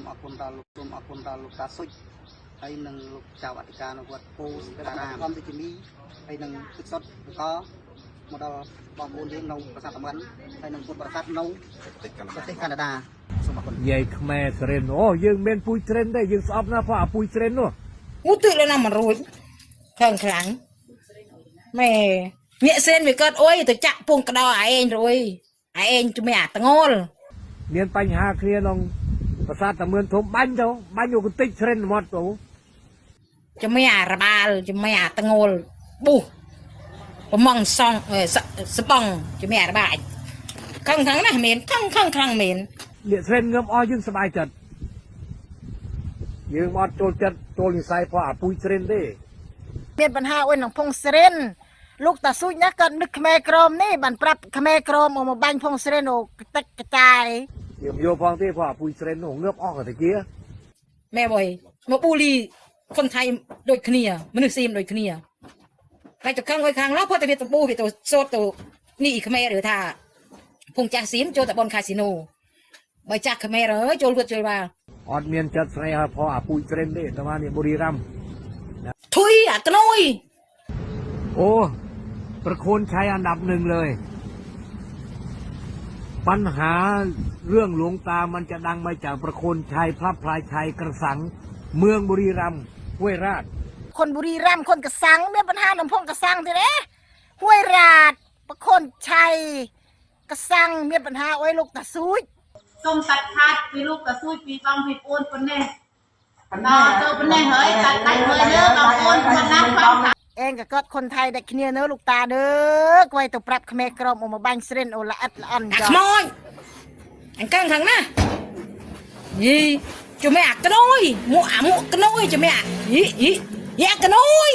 មអរគុណដល់លោកសូមអរគុណដល់លោកតាសុចហើយនិងលោកចៅអធិការនៅវត្តពោធិរាមធម្មតិនីហើយនិងទឹកសុទ្ធកមកដល់បងប្អូនយើងនៅប្រាសាទតាមិនហើយនិងពុទ្ធបរិស័ទនៅប្រទេសកាណាដាសូមអរគុណ យាយខ្មែរសរិនអូយើងមានពូជត្រេនទេយើងស្អប់ណាស់ព្រោះអាពូជត្រេននោះ ងូទឹកលើណាមិនរួចខឹងខ្លាំងម៉ែញាក់សេនវាកើតអុយទៅចាក់ពងក្តោឯងរួយឯងជំនះអាតងល មានបញ្ហាគ្នាក្នុងប្រាសាទតាមឿនធំបាញ់ទៅបាញ់យកកន្តិចត្រេនមកទៅ ជំនះអារបាលជំនះអាតងលបុះប្រម៉ងសងសបងជំនះអារបាលខឹងខ្លាំងណាស់មែនខឹងខឹងខ្លាំងមែន អ្នកត្រេនងើបអស់យើងសប្បាយចិត្តយើងអត់ចូលចិត្តចូលនិស័យព្រោះអាពូជត្រេនទេ មានបញ្ហាអុយនឹងភងស្រិនលោកតាស៊ូចណាគាត់នឹកខ្មែរក្រមនេះបានប្រាប់ខ្មែរក្រមមកបាញ់ភងស្រិនអូទឹកកចាយ យើងយកផងទេព្រោះអាពូជត្រេននោះងើបអស់ក៏តិច ម៉ែបយមកប៊ូលីคนไทยដូចគ្នាមនុស្សសៀមដូចគ្នាតែទៅខឹងអុយខាងឡោះព្រោះតែវាទៅប៊ូវាទៅសូត្រទៅនេះខ្មែរឬថាភងចាស់សៀមចូលតែបនកាស៊ីណូបើចាស់ខ្មែរអើយចូលវត្តចូលបា អត់មានចិត្តស្នេហាព្រោះអាពូជត្រេនទេតែនេះបុរីរ៉ាំ ធុយអាក្នុយ អូប្រโคนชัยอันดับหนึ่งเลย ปัญหาเรื่องหลวงตามันจะดังมาจากประโคนชัยพระพลายชัยกระสัง เมืองบุรีรัมย์ห้วยราช คนบุรีรัมย์คนกระสังมีปัญหาหนำพงกระสังทีเด้ห้วยราดประคนชัยกระสังมีปัญหาโอ้ยลูกตาซูจ សូមកាត់ខាតពីលោកតាស៊ូចពីបងពីប្អូនប៉ុណ្ណេះដល់ទៅប៉ុណ្ណេះហើយកាត់ដាច់មើលលើបងប្អូនប៉ុណ្ណាផងថា เองก็กอดคนไทยได้เคลียร์เนอะลูกตาเด้อกไว้ตัวปรับខ្មែរក្រមអមកបាញ់ស្រិនអូល្អិតល្អន់ អា ចោ ខ្មោចអង្កឹងខាងណាយីជំនះអាក្នុយមួកអាមួកក្នុយជំនះអាយីយីយីអាក្នុយ